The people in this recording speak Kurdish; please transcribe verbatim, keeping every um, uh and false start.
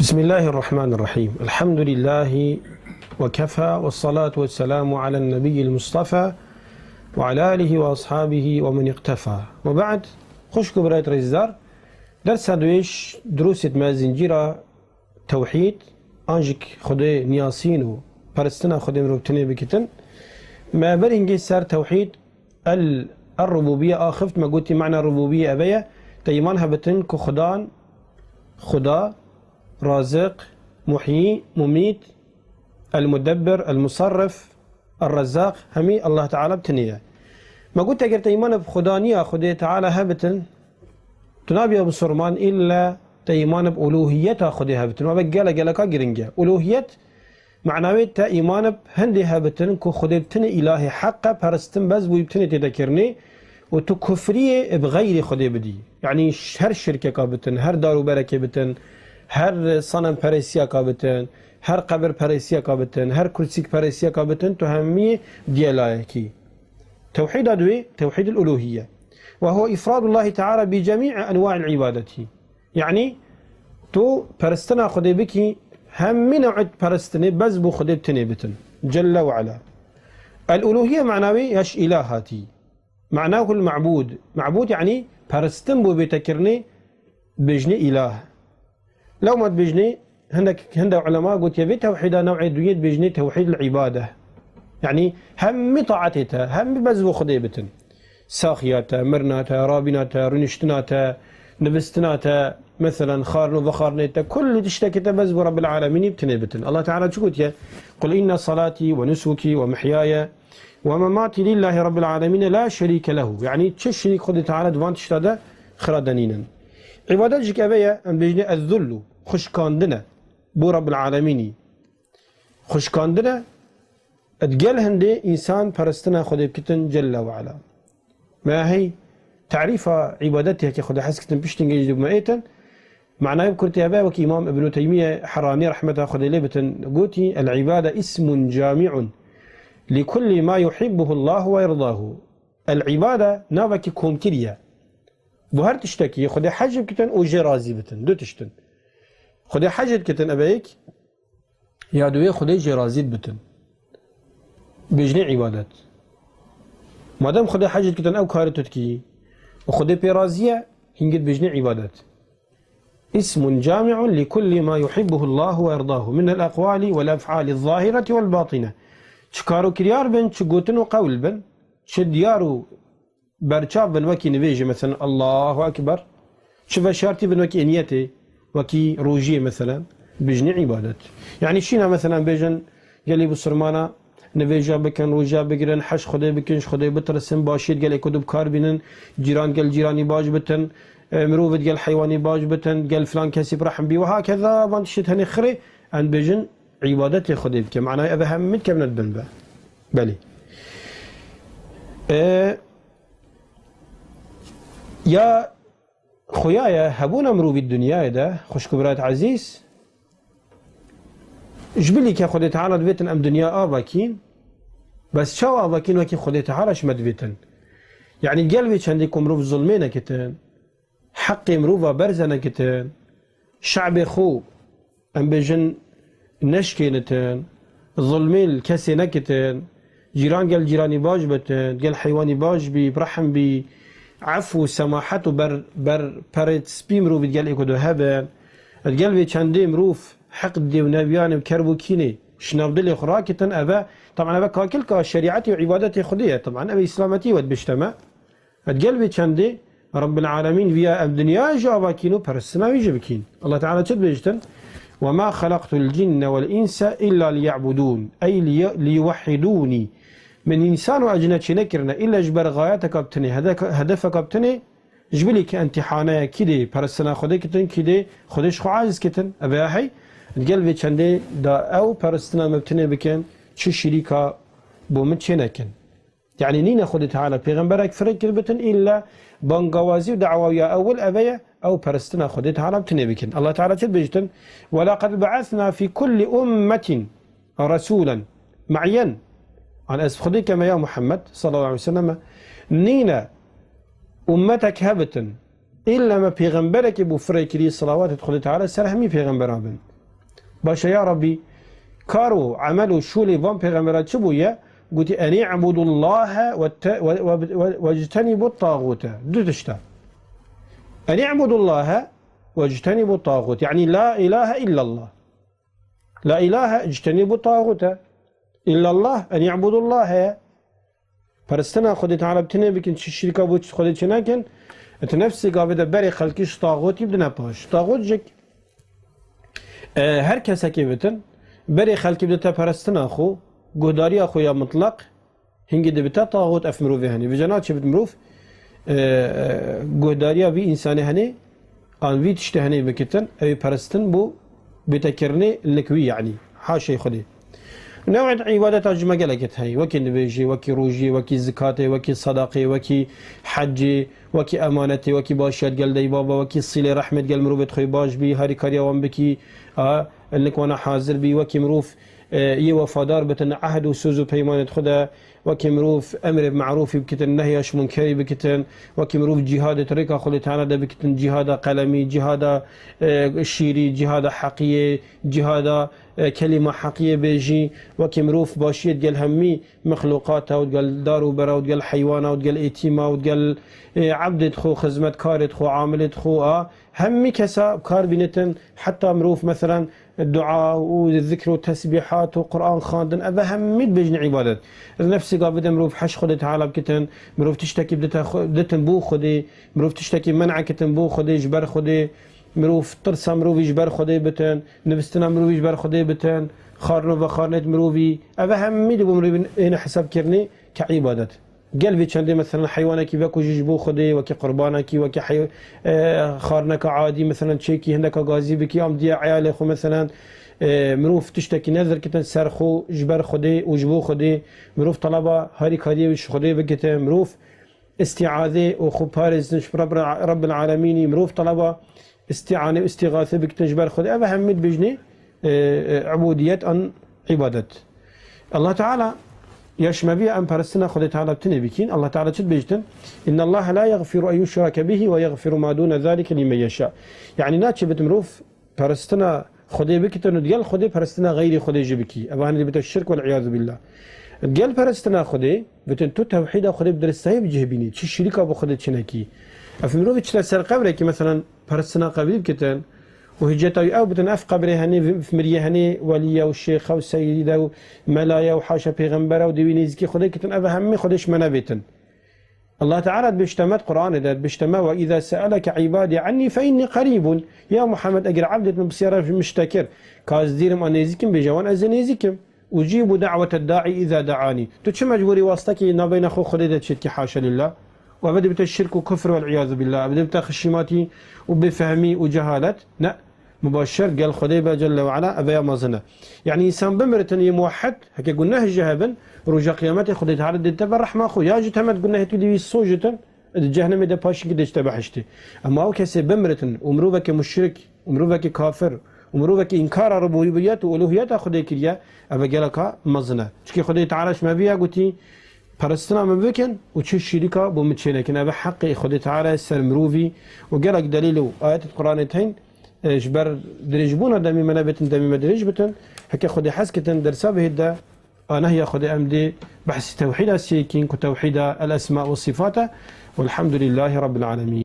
بسم الله الرحمن الرحيم. الحمد لله وكفى، والصلاة والسلام على النبي المصطفى وعلى آله وأصحابه ومن اقتفى. وبعد. Xwişk û birayet rêzdar, dersa duêş durusêt me zincîra tewhîd, an jî Xwedê niyasîn û peristina Xwedê mirov tinê bikitin. Me berîngê ser tewhîd el, el-rubûbiye axift, me gotî mana rubûbiye eve ye, te îman hebitin ku Xudan, Xuda, Raziq, Muhyî, Mumît, el-Mudebbir, el-Musarrif, el-Rezzaq, hemî Allah Teala bi tinê ye. Me got, eger te îman bi Xudaniya Xwedê Teala hebitin, tu nabiya Musulman, îlla te îman bi uluhiyeta Xwedê hebitin. Ve gelek geleka giring e. Uluhiyet, mana wê te îman bi hindê hebitin ku Xwedê bi tinê îlahê heq e, peristin bes bûyî bi tinê tê de kirinê û tu kufriyê bi xeyrê Xwedê bidî. Yanî ş-, her şirkeka bitin, her dar û berekê bitin, her sanempperestiyeka bitin, her qebirperestiyeka bitin, her kursîkperestiyeka bitin, tu hemiyê diye layekî. Tewhîda duwê, tewhîdul uluhiye. Ve huve ifradullahi teala bi cemî'i enwa'il ibadeti. Yanî tu peristina Xwedê bikî, hemî new'et peristinê bes bo Xwedê tinê bitin. Celle ve ala. El uluhiye mana wê ya ji îlah hatî. Manahul ma'bûd. Ma'bûd yanî peristin bo bête kirinê, bêjinê îlah. Lewma dibêjinê, hindek, hindek ulema gotiye vê tewhîda new'ê duyê dibêjinê tewhîdul îbade. Yanî hemî taetê te, hemî bes bo Xwedê bitin. Saxiya te, mirina te, rabîna te, rûniştina te, nivistina te, meselen, xwarin û vexwarinê te, kulî tiştekê te bes bo Rebbil Alemînî bi tinê bitin. Allah Teala çi gotiye? "Qul inne salatî ve nusukî ve mihyaye ve mematî lillahi Rebbil Alemîne la şerîke lehu." Yanî çi şirîk Xwedê Teala di van tişta de xira de nînin. Îbadet jî eve ye, em bêjinê ez-zullu, xwişkandin e bo Rebbil Alemînî. Xwişkandin e, digel hindê însan peristina Xwedê bikitin Celle ve Ala. Me hey tarîfa îbadetê yekê Xwedê hez kitin piştî gêj dibime êtin. Manayê bi kurtî eve wekî Îmam Ibnû Teymîye Heranî rehmeta Xwedê lê bitin gotî, "El-îbade ismun cami'un li kulli ma yuhibbuhu Allahu ve yerdahu." El-îbade navekî komkirî ye. Bo her tiştekî Xwedê hej bikitin û jê razî bitin. Du tiştin. Xwedê hej dikitin eve yek, ya duwê Xwedê jê razî dibitin. Bêjinê îbadet. Madem Xwedê hej dikitin ew karê tu dikî û Xwedê pê razî ye, hingî dibêjinê îbadet. Ismun cami'un li kulli ma yuhibbuhu Allahu ve yerdahu min el-aqwali ve el-ef'ali zahireti ve el-batine. Çi kar û kiryar bin, çi gotin û qewl bin, çi diyar û berçav bin wekî nivêjê, meselen, Allahu Ekber. Çi veşartî bin wekî niyetê, wekî rojiyê, meselen, bijnê îbadet. Yanî şîna, meselen, bêjin gelî Bisilmana nivêja bikin, roja bigirin, hej Xwedê bikin, ji Xwedê bitirsin, başiyê gelê ku di bi kar bînin, cîran gel cîranî baş bitin, e, mirov gel heywanî baş bitin, gel filan kesî bi rehm bî, ve hakeza van tişt henê xirê, em bêjin îbadetê Xwedê bike. Manayê ev hemî dikevne di bin ve. Belê. E, Ya xuya ye hebûna mirovî di dinyayê de, xwişk û birayet ezîz, ji bilî ke Xwedê Teala divêtin em dinya avakîn, bes çawa avakîn wekî Xwedê Teala ji me divêtin? Yanî gel vê çendê ku mirov zulmê nekitin, heqê mirova berze nekitin, şe'bê xwe, em bêjin, neşkênitin, zulmê li kesê nekitin, cîran gel cîranî baş bitin, gel heywanî baş bî, bi rehm bî, efû, semahet û ber, ber perê spî mirovî gel êko do hebin, gel vê çendê mirov heqdê û neviyanê û kerb û kînê ji nav dilê xwe rakitin, eve, taban eve kakilka şerîetê û îbadetê Xwedê ye, taban eve îslametî we dibişte me. Gel vê çendê Rabbil Alemîn viya em dinya ji avakîn û peristina wî ji bikîn. Allah Teala çi dibêjtin? "Ve ma xelaqtul cinne vel insa illa liya'budûn." Ey liye-, liyuwehhidûnî. Min însan û ecine çênekirine, îlle ji ber gayeteka bitinê, hede-, hedefeka bitinê, ji bilî ke entîhaneye, kî dê peristina Xwedê kitin, kî dê Xwedê ji xwe aciz kitin. Ev ya hey, gel vê çendê da ew peristina me bitinê bikin, çi şirîka bo min çênekin. Yanî nîne Xwedê Teala pêxemberek firê kir bitin, îlle bangawazî û dawaya ewil eve ye, ew peristina Xwedê Teala bi tinê bikin. Allah Teala çi dibêjtin? "Ve laqad be'esna fî kulli ummetin resûlen." Me'yen. An ez bi Xwedê keme ya Muhammed sallallahu aleyhi ve sellem, nîne ummetek hebitin, îlle me pêxemberekî bû firê kirî, salawatê Xwedê Teala ser hemî pêxemberan bin. Baş e ya Rabbî, kar û emel û şûlê van pêxembera çi bûye? Gotî, "Enî'budullâhe ve te-, ve, ve, ve, vectenîbut tağûte." Du tişt e. "Enî'budullâhe vectenîbut tağût." Yanî la îlahe illallah. La îlahe ectenîbut tağûte. İllallah, enî'budullâhe. Peristina Xwedê Teala bi tinê bikin, çi şirîka bo Xwedê çê nekin. Di nefsê gavê de berê xelkî ji taxûtî bidine paş. Taxût jik, e, her kesekê bitin, berê xelkî bidite peristina xwe, guhdariya xwe ya mutlaq, hingî dibite taxût ev mirovê henê. Vêca naçê bit mirov, e, e, guhdariya vî însanê henê, an vî tiştê henê bikitin, ew ê peristin bo bêtekirinê lik wî, yanî haşê Xwedê. Newên îbadeta ji me gelek heye, wekî nivêjê, wekî rojiyê, wekî zikatê, wekî sedaqê, wekî hecê, wekî emanetê, wekî başiyet gel dey baba, wekî sîlê rehmê gel mirovê xwe baş bî, harîkariya wan bikî, a, lik wana hazir bî, wekî mirov, e, yê wefadar bitin, ehd û soz û peymanê xwe de, wekî mirov emrê bi merûfî bikitin, nehya ji munkerî bikitin, wekî mirov cîhadê di rêka Xwedê Teala de bikitin, cîhada qelemî, cîhada, e, şîrî, cîhada heqiyê, cîhada, e, kelîma heqiyê bêjî, wekî mirov başiyê digel hemî mexluqata û digel dar û bera û digel heywana û digel êtîma û digel, e, ebdê xwe, xizmetkarê xwe, amilê xwe a, hemî kesa bi kar bînitin, heta mirov, meselen, dua û zikr û tesbîhat û Quran xwendin, ev hemî dibêjin îbadet. Di nefsê gavê de mirov heş Xwedê Teala bikitin, mirov tiştekî bidite xwe-, biditin bo Xwedê, mirov tiştekî men'e kitin bo Xwedê, ji ber Xwedê, mirov tirsa mirovî ji ber Xwedê bitin, nivistina mirovî ji ber Xwedê bitin, xwarin û vexwarinêt mirovî, ev hemî dibû mirovî êne hesabkirinê ke îbadet. Gel vê çendê, meselen, heywanekî vekujî ji bo Xwedê, wekî qurbanekî, wekî hey-, e, xwarineka adî, meselen, çêkî hindeka gazî bikî, am diya eyalê xwe, meselen, e, mirov tiştekî nezir kitin ser xwe ji ber Xwedê û ji bo Xwedê, mirov teleba harîkariyê wî ji Xwedê bikite, mirov îstîazê û xwe parêzin ji Reb-, Rebbil Alemînî, mirov teleba îstîanê û îstîxasê bikitin ji ber Xwedê. Ev hemî dibêjinê, e, e, ubûdiyet an îbadet. Allah Teala ya ji me viya em peristina Xwedê Teala bi tinê bikîn. Allah Teala çi dibêjtin? "İnnallaha la yaghfiru en yushrake bihi ve yaghfiru ma dune zalike limen yasha." Yanî naçê bit mirov peristina Xwedê bikitin û digel Xwedê peristina xeyrî Xwedê jî bikî. Ev hanî dibite şirk, vel îyazu billah. Digel peristina Xwedê, bitin tu tewhîda Xwedê bi diristahî bi cih bînî, çi şirîka bo Xwedê çi nekî. Ev mirovî çite ser qebrekî, meselen, peristina qebrî bikitin û hiceta wî ew bitin, ev qebrê henê, v-, miriyê henê welî ye û şêx e û seyîd e û mela ye û haşa pêxember e û dê wî nêzîkî Xwedê kitin, ev hemî Xwedê ji me nebêtin. Allah Teala dibêjte me di Qur'anê de, dibêjte me, "Ve izâ se'eleke ibadî annî fe innî qerîbun." Ya Muhammed, eger ebdêt min pisyara ji min ji te kir, ka ez dîr im an nêzîk im, bêje wan, ez ê nêzîk im. "Ucîbu da'wete da'i izâ da'anî." Tu çi mecbûrî wastekî nabeyna xwe Xwedê de çêdikî, haşa lillah? Û ev dibite şirk û kufr, vel iyâzu billah. Ev dibite xişîmatî û bêfehmî û cehalet. Ne. Mubaşer gel Xwedê be Celle ve Ala, ev ya mezin e. Yanî însan bimiritin yê muwehhed, heke guneh jî hebin, roja Qiyametê Xwedê Teala dê te be rehma xwe. Ya jî temet gunehê tu dî wî sojitin, di cehennemê de paşî ki dê te behiştê. Ema ew kesê bimiritin û mirovekê muşrik, û mirovekê kafir, û mirovekê înkara rubûbiyet û uluhiyeta Xwedê kiriye, ev geleka mezin e. Çikî Xwedê Teala ji me viya gotî, peristina min bikin û çi şirîka bo min çênekin. Ev heqê Xwedê Teala ser mirovî û gelek delîl û ayetê Qur'anê teyn, e, ji ber dirêjbûna demî me nebêtin, demî me dirêj bitin. Heke Xwedê hez kitin, dersa bihêt de, a nehya Xwedê em dê behsî tewhîda sêkîn, ku tewhîda el esma û sifat e. Welhamdulîllahî Rabbil Alemîn.